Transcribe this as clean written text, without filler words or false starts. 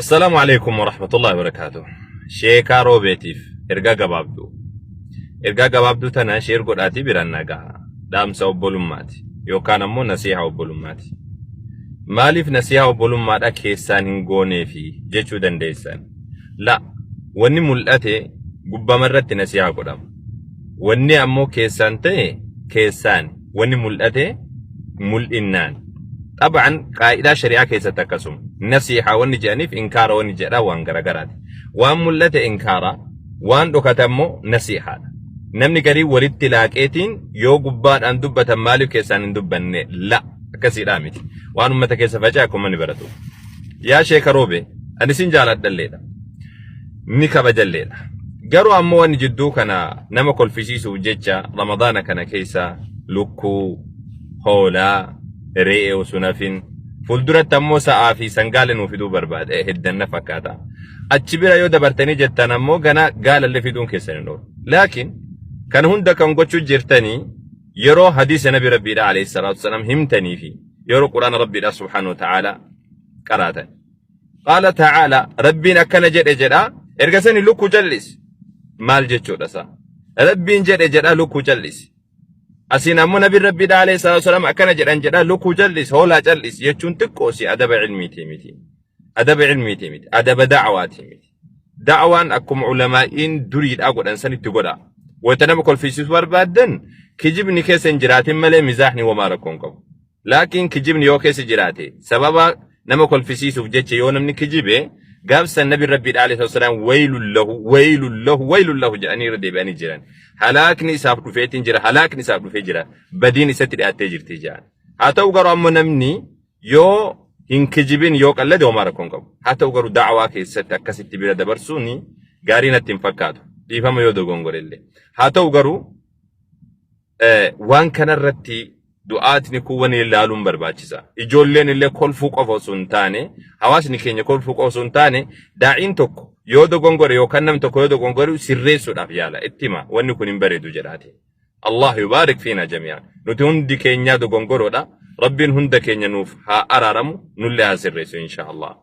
Assalaamu alaikum warahmatullahi wabarakaatuh. Sheekaa Roobeetiif ergaa gabaabduu. Ergaa gabaabduu tana sheer godhaatii biraan naa gaha. Dhaamsa obbolummaati yookaan ammoo nasiihaa obbolummaati. Maaliif nasiihaa obbolummaadha keessaan hin gooneefi jechuu dandeessan. La wanni mul'ate gubbamarratti nasiihaa godhama. Wanni ammoo keessaan ta'e keessaan wanni mul'ate mul'innaan. Xab'an qaa'idaa shari'aa keessatti akkasuma. Nasiihaa wanni jedhaniif inkaara wanni jedhaa waan garagaraati. Waan mul'ate inkaara, waan dhokate ammoo nasiihaadha. Namni garii walitti laaqeetiin yoo gubbaadhaan dubbatan maaliif keessaan hin dubbanne la akkasiidhaa miti. Waan uummata keessa faca'e akkuma inni baratu. Yaa sheeka roobe ani sin jaaladhalleedha. Ni kabajalleedha. Garuu ammoo wanni jidduu kana nama kolfisiisuuf jecha Ramadaana kana keessa lukkuu, hoolaa, re'ee osoo nafin fuulduratti ammoo sa'aa fi sangaale nuu fiduu barbaade heddanna fakkaata. Achi bira yoo dabartanii jettan ammoo gana gaalallee fiduun keessan hin oolu. Laakiin kan hunda kan gochuu jirtanii yeroo hadiisa nabi rabbiidha alayhi salaatu wasalaam himtanii fi yeroo quraana rabbiidha subhaanahu wa ta'ala qaraatan. Qaala ta'ala rabbiin akkana jedhe jedha erga sani lukkuu callisi. Maal jechuudha isaa? Rabbiin jedhe jedha lukkuu callisi. Asiin ammoo nabiin rabbiidha alayhi salaatu wasalaam akkana jedhan jedha lukkuu callisi hoolaa callisi jechuun xiqqoo si adaba ilmiitii miti. Adaba ilmiitii miti. Adaba da'waatii miti. Da'waan akkuma ulamaa'iin duriidhaa godhan sanitti godha. Wayita nama kolfisiisuu barbaaddan kijibni keessa hin jiraatin malee mizaahni womaa rakkoo hin qabu. Laakiin kijibni yoo keessa jiraate sababa nama kolfisiisuuf jecha yoo namni kijibe gaafsan nabi rabbii alayhi salaam waylun lahu waylun lahu waylun lahu jedhanii irra deebi'anii jiran. Halaakni isaaf dhufeetiin jira halaakni isaaf dhufee jira badiin isatti dhiyaattee jirti jedhan. Haa ta'u garuu ammoo namni yoo hin kijibin yoo qallade homaa rakkoo hin qabu. Haa ta'u garuu da'awaa keessatti akkasitti bira dabarsuun gaarii natti hin fakkaatu. Dhiifama yoo dogongore illee. Haa ta'u garuu waan kanarratti du'aatni kuuwwan ilaaluun barbaachisa. Ijoolleen illee kolfuu qofa osoo hin taane hawaasni keenya kolfuu qofa osoo hin taane daa'iin tokko yoo dogongore yookaan namni tokko yoo dogongore sirreessuudhaaf yaala. Itti hima wanni kun hin bareedu jedhaati. Allah yubaarik fiina jami'an. Nuti hundi keenyaa dogongoroodha. Rabbiin hunda keenya nuuf haa araaramu nullee haa sirreessu insha Allah.